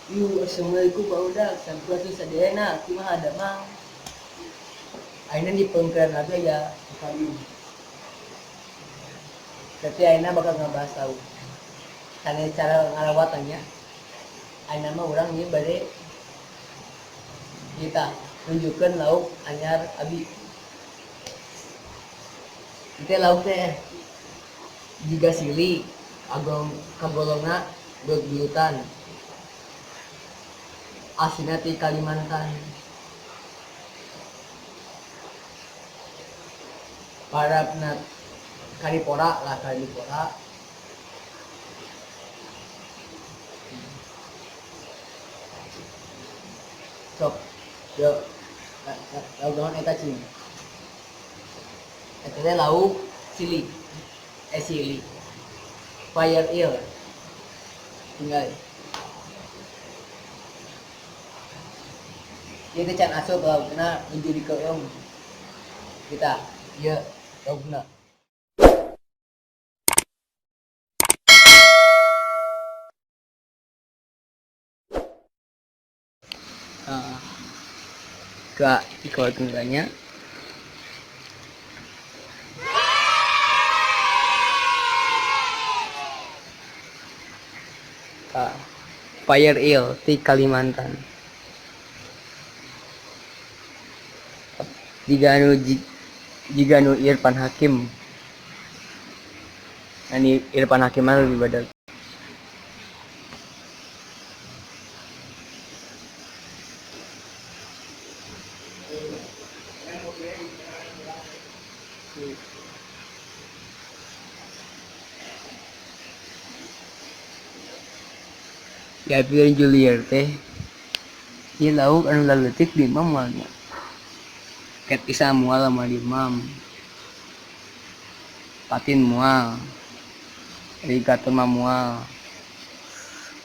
Yuk, assalamualaikum Pak Udak, sampurasun sadayana, kumaha damang. Ayeuna di pengkeran lagi ya akuarium. Berarti ayeuna bakal ngabahas tahu. Karena cara ngarawatannya, ayeuna mah urang ieu bade kita nunjukkeun lauk anyar abi. Itu lauk teh jiga sili agong kagolongna beut-beutan. Aslinya di Kalimantan. Parapna Karipora lah, Karipora. Sok, yo, lauk naon eta cing? Eta teh lauk sili. Sili. Fire eel. Tinggal. Ieu teh can asup laukna nuju dikeum. Kita ieu laukna. Ke dikeluarkan. Fire eel di Kalimantan. Jika nu Irfan Hakim. Nah, ini Irfan Hakim mah lebih badak. Ya biar Julier teh. Ieu lauk anu laleutik di imam moalnya. Ket isa moal sama di imam. Patin moal. Alligator mah moal.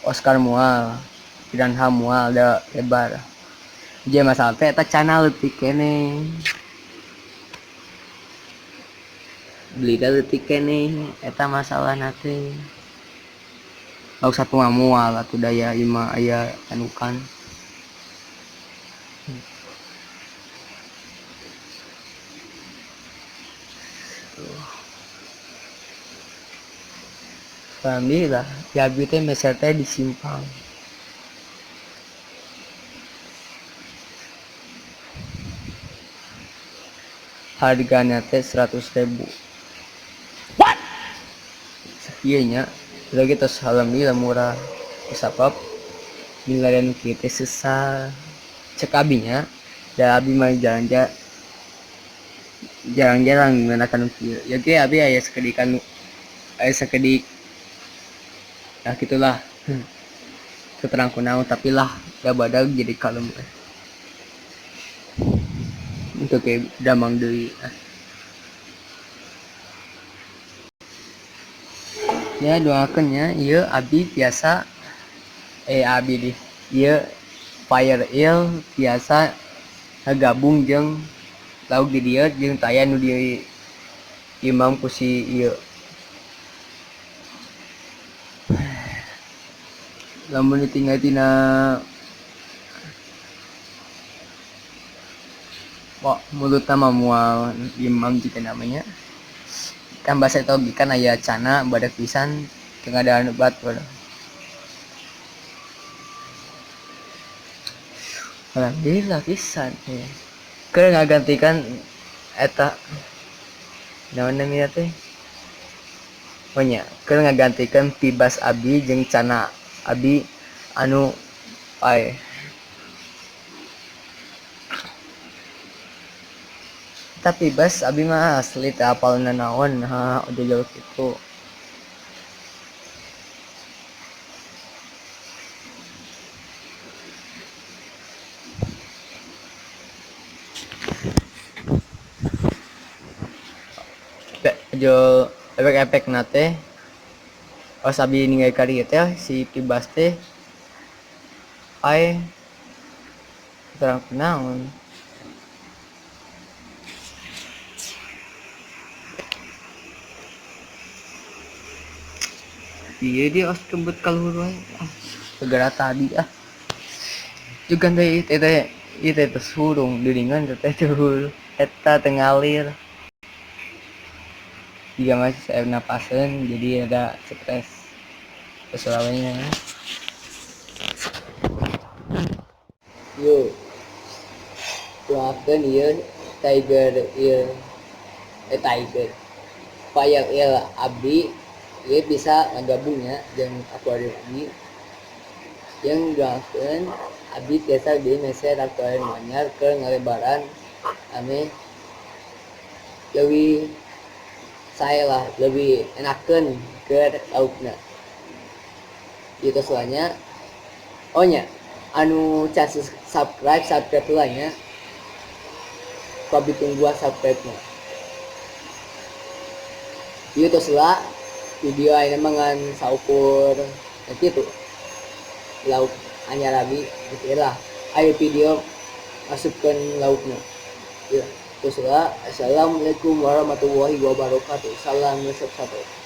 Oscar moal. Piranha moal da lebar. Jeung masalah teh eta cana leutik keneh. Beli da leutik keneh eta masalahna teh. Lauk satu mah moal atuh daya ieu mah aya anukan. Alhamdulillah, ya abi teh meser teh di simpang. Harganya teh 100.000. What? Sakieu nya, lagi tos alhamdulillah murah. Sabab milarian kieu teh susah. Cek abi nya, da abi mah jarang-jarang menggunakan kieu. Ya ge abi aya sakedik anu, aya sakedik. Nah gitulah. Keterang kunaon tapi lah da badag jadi kalem. Untuk kayak damang deui. Ya doakeun nya ieu abi biasa, abi di ieu fire eel biasa ngagabung jeung lauk di dieu jeung taya nu di imam ku si ieu. Lamun ditinggal tina wah, mulut mah moal imam jika namanya. Kan bahasa itu kan aya cana badak pisan teu ada anu bat bodoh. Alhamdulillah pisan ya. Keur ngagantikan eta naon namina teh? Oh nya, keur ngagantikan pibas abi jeung cana abi anu pae. Tapi bas abi mah asli teh apal nanaon ha udah jauh kitu. Jo efek-efek na teh pas abi ninggal ka dieu teh si pibas teh pae terang kunaon. Iya dia os kebut kaluhur wae. Ah, segera tadi ah. Juga teh ieu teh ieu teh tos hurung deuningan teh teh eta teu ngalir. Jika masih saya napasen jadi ada stres keselawanya. Yuk, doakan ieu tiger eel, tiger fire eel abdi ieu bisa ngagabungnya jeung akuarium abdi. Yang doakan abdi tiasa di meser akuarium anyar ke ngalebaran ame leuwih sae lah, lebih enakeun ke laukna. Ieu tos nya. Oh nya, anu can subscribe, subscribe heula nya. Ku abdi tungguan subscribe-na. Ieu tos heula video ayeuna mah ngan saukur kitu. Lauk anyar abdi kitu lah. Aya video masukkeun laukna. Ieu tos heula. Assalamualaikum warahmatullahi wabarakatuh. Salam resep sate.